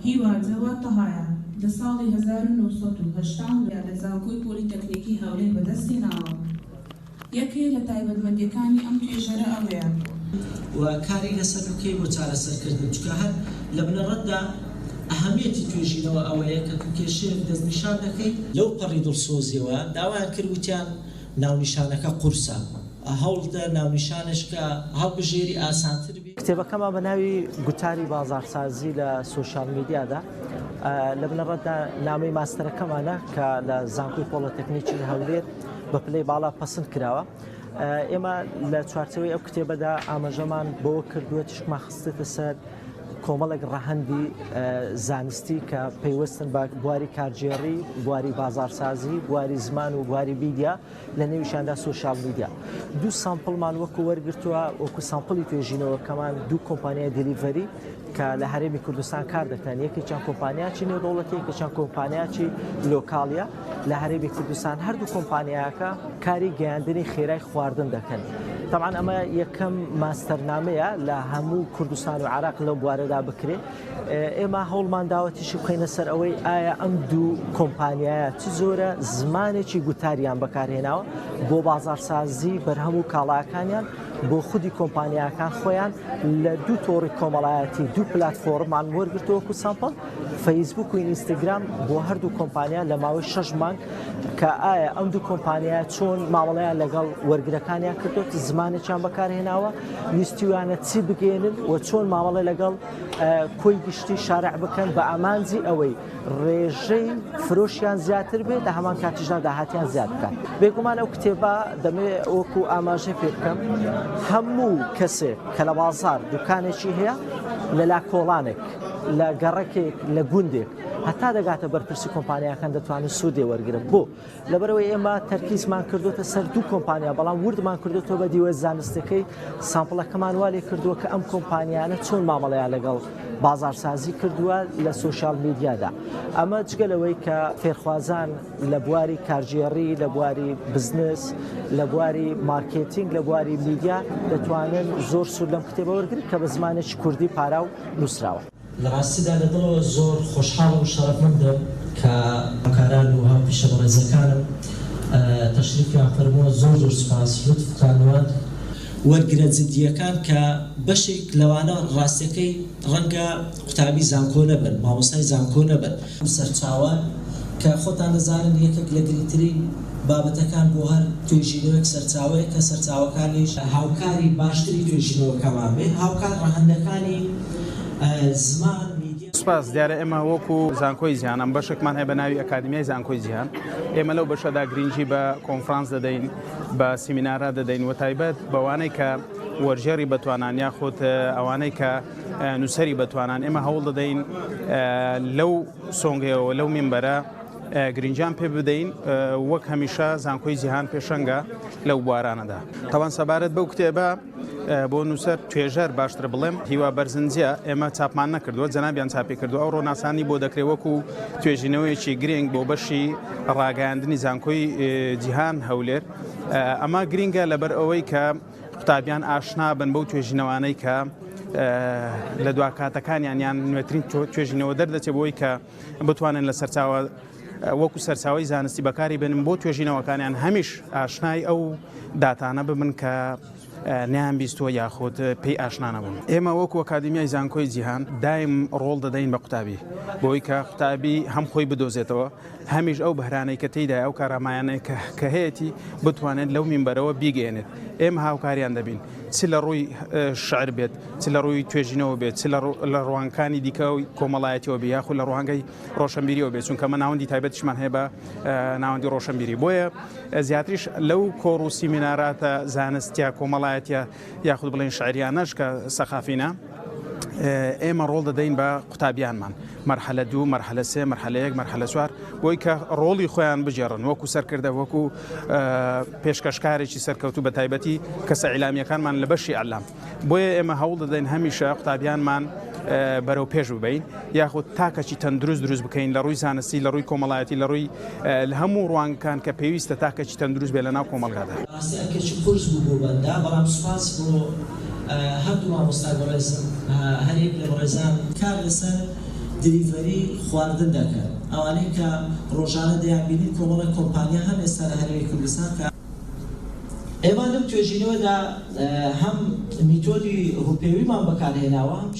هیوا جەواد تەهایە، لە ساڵی 1989 لە زانکۆی پۆلیتەکنیکی هەولێر بەدەستهێناوە. یەکێ لە تایبەتمەندیەکانی ئەم توێژەرە ئەوەیە. و کاری لەسەر بکەی بۆ چارەسەرکردن، چونکە هەر لە بنەڕەتدا ئەهەمیەتی توێژینەوە ئەوەیە کە تۆ کێشەیەک دەستنیشان دەکەیت. لەو پەڕی دڵسۆزیەوە داوایان کرد وتیان ناونیشانەکە قورسە، هەوڵدە ناونیشانێک کە هەڵبژێری ئاسانتر بی. کتێبەکەمان بە ناوی گوتاری بازاڕسازی لە سۆشیال میدیادا لە بنەڕەتدا نامەی ماستەرەکەمانە کە لە زانکۆی پۆڵەتەکنیکی هەولێر بە پلەی باڵا پەسند کراوە. ئێمە لە چوارچێوەی ئەو کتێبەدا ئاماژەمان بەوە کردووە تیشکمان خستێتە سەر کۆمەڵێک ڕەهەندی زانستی کە پەیوەستن بە بواری کارگێڕی، بواری بازاڕسازی، بواری زمان و بواری میدیا، لە نێویشیاندا سۆشیال میدیا. دوو sample مان وەکو وەرگرتووە، وەکو sample ی توێژینەوەکەمان دوو کۆمپانیای delivery کە لە هەرێمی کوردستان کار دەکەن، یەکێکیان کۆمپانیاکی نێودەوڵەتی، یەکێکیان کۆمپانیاکی local یە لە هەرێمی کوردستان. هەردوو کۆمپانیاکە کاری گەیاندنی خێرای خواردن دەکەن. تەبعەن ئەمە یەکەم ماستەرنامەیە لە هەموو کوردستان و عێراق لەو بوارەدا بکرێت. ئێمە هەوڵمان داوە تیشک بخەینە سەر ئەوەی ئایا ئەم دوو کۆمپانیایە چ جۆرە زمانێکی گوتاریان بەکارهێناوە بۆ بازاڕسازی بەرهەم و کاڵاکانیان بۆ خودی کۆمپانیاکان خۆیان لە دوو تۆڕی کۆمەڵایەتی دوو پلاتفۆڕمان وەرگرتووە وەکو sample فەیسبوک و ئینستاگرام بۆ هەردوو کۆمپانیا لە ماوەی شەش مانگ کە ئایا ئەم دوو کۆمپانیا چۆن مامەڵەیان لەگەڵ وەرگرەکانیان کردووە زمانێکیان بەکارهێناوە ویستویانە چی بگەێنن و چۆن مامەڵە لەگەڵ کۆی گشتی شارع بکەن بە ئامانجی ئەوەی ڕێژەی فرۆشیان زیاتر بێت لە هەمان کاتیشدا داهاتیان زیاد بکات. بێگومان ئەو کتێبە دەمێ وەکو ئاماژەی پێ بکەم هەموو کەسێک کە لە بازار دوکانێکی هەیە لە لاکۆڵانێک لە گەڕەکێک لە گوندێک هەتا دەگاتە بەرپرسی کۆمپانیاکان دەتوانن سوودێ وەرگرن بۆ لەبەرئەوەی ئێمە تەرکیزمان کردوتە سەر دوو کۆمپانیا بەڵام وردمان کردوتەوە بە دیوە زانستەکەی sample ەکەمان وا لێ کردووە کە ئەم کۆمپانیانە چۆن مامەڵەیان لەگەڵ بازارسازی کردووە لە سۆشیال میدیادا ئەمە جگە لەوەی کە فێرخوازان لە بواری کارگێڕی لە بواری بزنس لە بواری مارکێتینگ لە بواری میدیا دەتوانن زۆر سوود لەم کتێبە وەرگرن کە بە زمانێکی کوردی پاراو نووسراوە. لە ڕاستیدا لە دڵەوە زۆر خۆشحاڵم و شەڕەفمەندم کە هاوکاران و هاوپیشە بەڕێزەکانم تەشریفیان فەرمووە، زۆر زۆر سوپاس، لوتفتان نواند. وەرگرە جدییەکان کە بەشێک لەوانە ڕاستیەکەی ڕەنگە قوتابی زانکۆ نەبن، مامۆستای زانکۆ نەبن. سەرچاوە، کە خۆتان دەزانن یەکێک لە گرنگترین بابەتەکان بۆ هەر توێژینەوەیەک سەرچاوەیە کە سەرچاوەکانیش. هاوکاری باشتری توێژینەوەکەمان بێت، هاوکات ڕەهەندەکانی زمان، میدیا. سوپاس، دیارە ئێمە وەکو زانکۆی جیهان ئەم بەشێکمان هەیە بە ناوی ئەکادیمیای زانکۆی جیهان، ئێمە لەو بەشەدا گرنگی بە کۆنفرانس دەدەین، بە سیمینارات دەدەین و تایبەت بەوانەی کە وەرگێڕی بەتوانان یاخود ئەوانەی کە نووسەری بەتوانان ئێمە هەوڵ دەدەین لەو سۆنگەیەوە لەو مینبەرە گرنگیان پێ بدەین وەک هەمیشە زانکۆی جیهان پێشەنگە لەو بوارانەدا تاوان سەبارەت بەو کتێبە بۆ نووسەر توێژەر باشتر بڵێم هیوا بەرزنجیە ئێمە چاپمان نەکردووە جەنابیان چاپی کردو ئەو ڕۆناسانی بۆ دەکرێت وەکو توێژینەوەیەکی گرنگ بۆ بەشی ڕاگەیاندنی زانکۆی جیهان هەولێر ئەمە گرنگە لەبەر ئەوەی کە قوتابیان ئاشنا بن بەو توێژینەوانەی کە لە دواکاتەکانیان یان نوێترین توێژینەوە دەردەچێت بۆی کە بتوانن لە سەرچاوە وەکو سەرچاوی زانستی بەکاری بێنن بۆ توێژینەوەکانیان هەمیش ئاشنای ئەو داتانە ببن کە نیان بیستووە یاخود پێی ئاشنا نەبوون. ئێمە وەکو ئەکادیمیای زانکۆی جیهان دایم ڕۆڵ دەدەین بە قوتابی بۆی کە قوتابی هەم خۆی بدۆزێتەوە هەمیش ئەو بەهرانەی کە تێیدایە ئەو کارامایانەی کە هەیەتی بتوانێت لەو مینبەرەوە بیگەیەنێت ئێمە هاوکاریان دەبین چ لە ڕووی شعر بێت چ لە ڕووی توێژینەوە بێت چ لە ڕوانکانی دیکە و کۆمەڵایەتیەوە بێ یاخود لە ڕوانگەی ڕۆشنبیریەوە بێت چونکە مە ناوەندی تایبەتیشمان هەیە بە ناوەندی ڕۆشنبیری بۆیە زیاتریش لەو کۆڕ و سیمیناراتە زانستیا کۆمەڵایەتە یاخود بڵێن شعریانەش کە سەقافینە ئێمە ڕۆڵ دەدەین بە قوتابیانمان مەرحەلە دوو مەرحەلە سێ مەرحەلە یەک مەرحەلە چوار بۆی کە ڕۆڵی خۆیان بگێڕن وەکو سەرکردە وەکو پێشکەشکارێکی سەرکەوتوو بە تایبەتی کەسە ئیلامیەکانمان لە بەشی ئەلام بۆیە ئێمە هەوڵ دەدەین هەمیشە قوتابیانمان بەرەو پێش ببین یاخود تاکەکی تەندروست دروست بکەین لە ڕووی زانستی لە ڕووی کۆمەڵایەتی لە ڕووی لە هەموو ڕوانگەکان کە پێویستە تاکەکی تەندروست بێت لە ناو کۆمەڵگادا. ڕاستی ئەرکێکی قورس بوو بۆ بەندە بەڵام سوپاس بۆ هەردوو مامۆستای بەڕێزم هەریەک لە بەڕێزان کار لەسەر. delivery خواردن دەکەن، ئەوانەی کە ڕۆژانە دەیانبینین کۆمەڵێک کۆمپانیا هەن ئێستا لە هەرێمی کوردستان کە ئێمە لەم توێژینەوەدا هەم میتۆدی ڕووپێویمان بەکارهێناوە هەم.